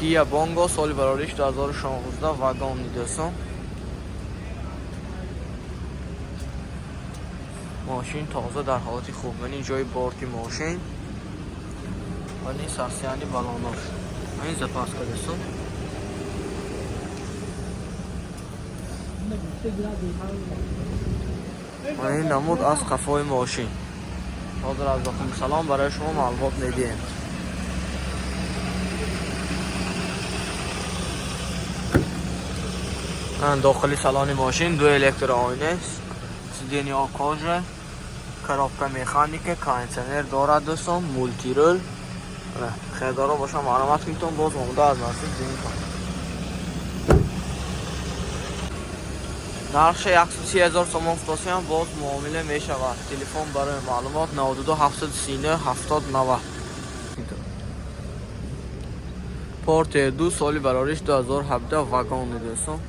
Kia Bongo соли барориш 2016 вагон дӯстон. Мошин тоза, дар ҳолати хуб. Ман ин ҷои борти мошин ва ин сарсияни балонош. Ин запаска, дӯстон. Ва ин намуд аз қафои мошин. Ҳозир аз дохили салон барои шумо маълумот медиҳем. Дохили салони мошин ду электроойна, сиденья кожа, коробка механика, кондитсионер дорад, дӯстон, мультирул. Харидоро бошам, маълумот кунитон, боз омода аз наздик бинитон. Нархша 130 ҳазор сомон футосиям, боз муомила мешавад. Телефон барои маълумот 92 739 70 90. Портер 2 соли барориш 2017 вагон, дӯстон.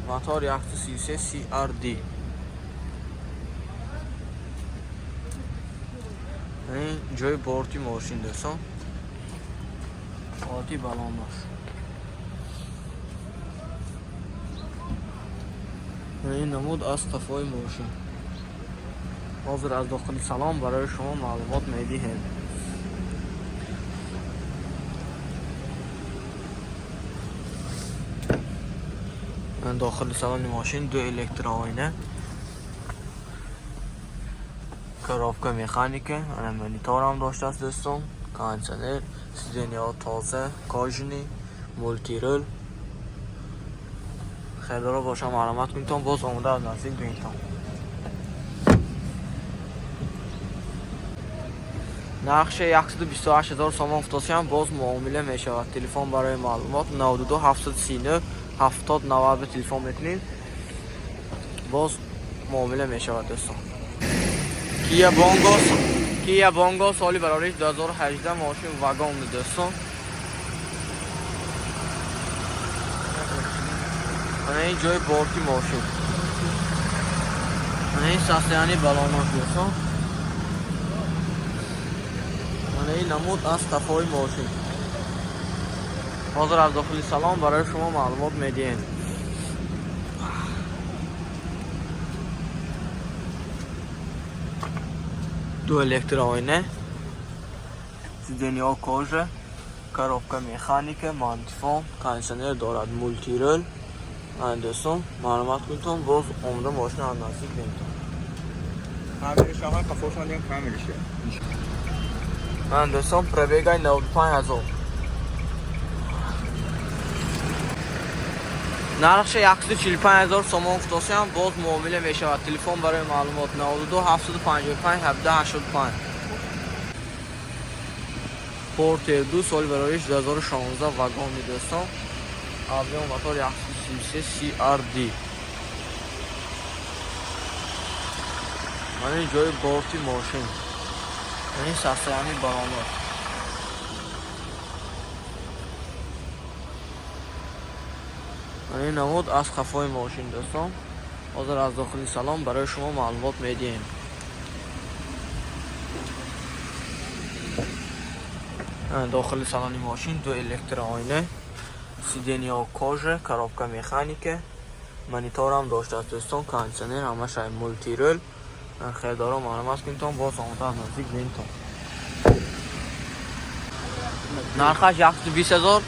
Мотор 133 CRD. Ин ҷои борти мошин, дӯстон. Ҳолати балонош. Ин намуд аз қафои мошин. Ҳозир аз дохили салон барои шумо маълумот медиҳем. Дохили салони мошин ду электроойна, коробка механика, ана мониторам доштааст, дӯстон, кондитсионер, сиденьяҳо тоза, кожаный, мультирул. Харидоро бошам, маълумот кунитон, боз омода аз наздик бинитон. Нархша 128 ҳазор сомон футосиям, боз муомила мешавад. Телефон барои маълумот 92 739 70 90 ба телефон мекунед, боз муомила мешавад, дӯстон. Kia Bongo, Kia Bongo соли барориш 2018, мошин вагон, дӯстон. Ана ин ҷои борти мошин. Ана ин состояние балонош, дӯстон. Ана ин намуд аз қафои мошин. Ҳозир аз дохили салон барои шумо маълумот медиҳем. Ду электроойна, сиденьяҳо кожа, коробка механика, магнитофон, кондитсионер дорад, мультирул. Ана, дӯстон, маълумот кунитон, боз омода мошина аз наздик бинитон. Камераш ага қафошон дем камераше. Ана, дӯстон, пробегай 95 ҳазор. Нархша 145 ҳазор сомон футосиям, боз муомила мешавад. Телефон барои маълумот 92 755 17 85. Портер 2 соли бароиш 2016 вагони, дӯстон. Объем мотор 133 CRD. Ман ин ҷои борти мошин. Ин состояние балонош. Ин намуд аз қафои мошин, дӯстон. Ҳозир аз дохили салон барои шумо маълумот медиҳем. Дохили салони мошин ду электроойна, сиденьяҳо кожа, коробка механика, мониторам доштааст, дӯстон, кондитсионер, ҳамаша мультирул. Харидоро маълумот кунитон, боз омода аз наздик бинитон. Нархаш 120 ҳазор,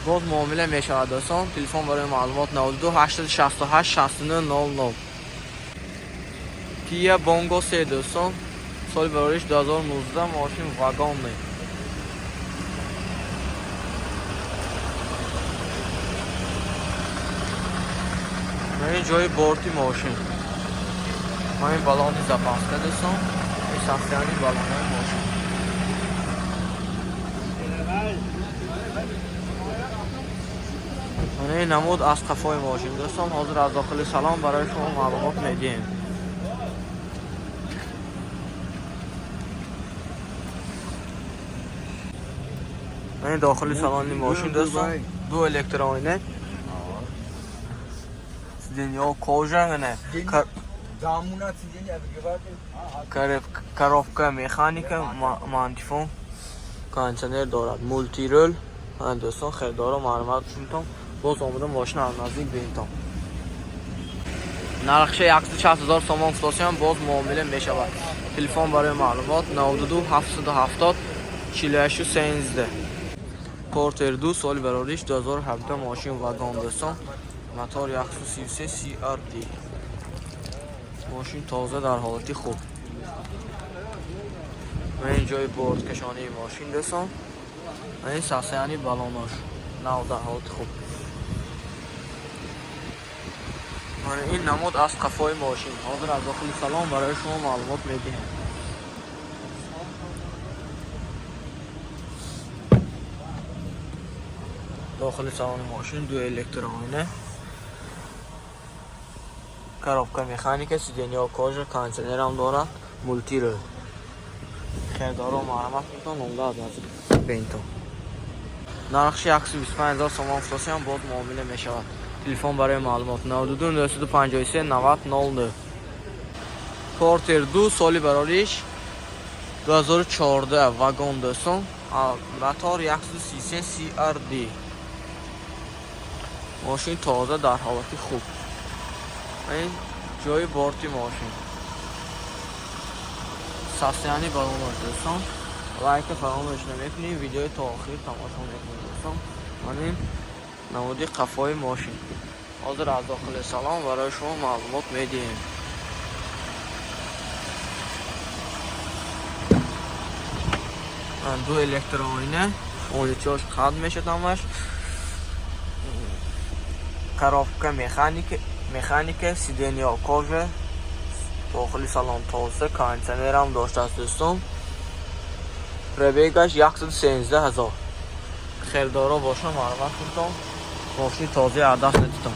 боз муомила мешавад, дӯстон. Телефон барои маълумот 92 868 69 00. Kia Bongo 3, дӯстон. Соли барориш 2019, мошин вагонный. Ин ҷои борти мошин. Ман ин балони запаска, дӯстон. Ин состояние балонои мошин. Ана ин намуд аз қафои мошин, дӯстон. Ҳозир аз дохили салон барои шумо маълумот медиҳем. Ин дохили салони мошин, дӯстон, ду электроойна, сиденьяҳо кожа, ана Замуна сиденья выгибать. Коробка механика, магнитофон, кондитсионер дорад, мультирул. Дӯстон, харидоро маълумот шунитон, боз омада мошин аз наздик бинитон. Нархша 160 000 сомон гуфтосиям, боз муомила мешавад. Телефон барои маълумот 92 770 48 13. Портер 2, соли барориш 2017, мошин вагон, дӯстон. Мотор 133 CRD. Мошин тоза, дар ҳолати хуб. Ва ин ҷои борткашонии мошин, дӯстон. Ва ин состояние балонош нав, дар ҳолати хуб. Мана ин намуд аз қафои мошин. Ҳозир аз дохили салон барои шумо маълумот медиҳем. Дохили салони мошин ду электроойна, коробка механика, сиденья кожа, кондиционерам дорад, мультируль. Харидоро марҳамат кунтон, омда аз наздик бинтон. Нархши 125 000 сомон гуфтосиям, боз муомила мешавад. Телефон барои маълумот 92 953 90 09. Портер 2, соли барориш 2014, вагон, дӯстон. Мотор 133 CRD. Мошин тоза, дар ҳолати хуб. Ин ҷои борти мошин. Состояние балонош, дӯстон. Лайка фаромӯш намекунем, видеои то охир тамошо мекунем, дӯстон. Ман ин намуди қафои мошин. Ҳозир аз дохили салон барои шумо маълумот медиҳем. Ду электроойна, оличош қад мешад ҳамаш. Коробка механика, сиденья кожа, дохили салон тоза, кондиционерам доштааст, дӯстон. Пробегаш 113 000. Харидоро боша, марҳамат кунтон. Мошини тозаи аз даст надитон.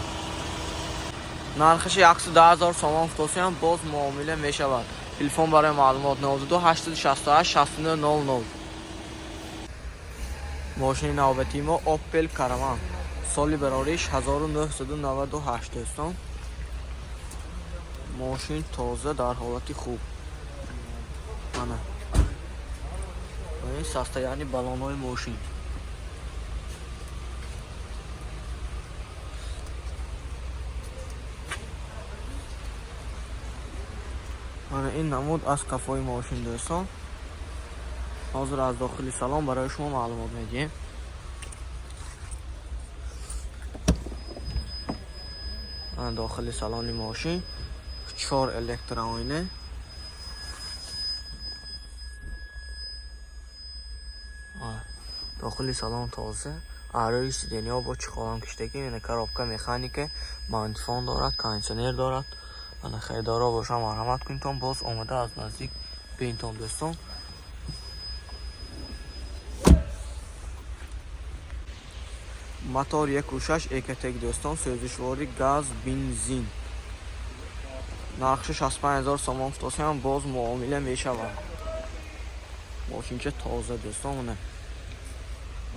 Нархаши 110 000 сомон гуфтосиям, боз муомила мешавад. Телефон барои маълумот 92 868 69 00. Мошини навбатии мо Opel Caravan. Соли барориш 1998, дӯстон. Мошин тоза, дар ҳолати хуб. Мана. Ва ин состояние балонҳои мошин. Мана ин намуд аз қафои мошин, дӯстон. Ҳозир аз дохили салон барои шумо маълумот медиҳем. Дохили салони мошин чор электроойна. Дохили салон тоза. Арои сиденья бо чехолам киштагӣ, ина коробка механика, магнитофон дорад, кондиционер дорад. Ана харидоро боша, марҳамат кунитон, боз омада аз наздик бинтон, дӯстон. Мотор 1.6 Ecotec, дӯстон, сӯзишворӣ газ, бензин. Нархши 65 000 сомон гуфтосиям, боз муомила мешавад. Мошинча тоза, дӯстон, мана.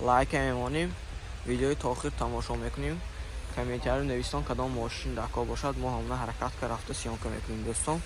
Лайка мемонем, видеои то охир тамошо мекунем. Комментариро нависитон, кадом мошин дар кор бошад, мо ҳамона ҳаракат ка рафта съёмка мекунем, дӯстон.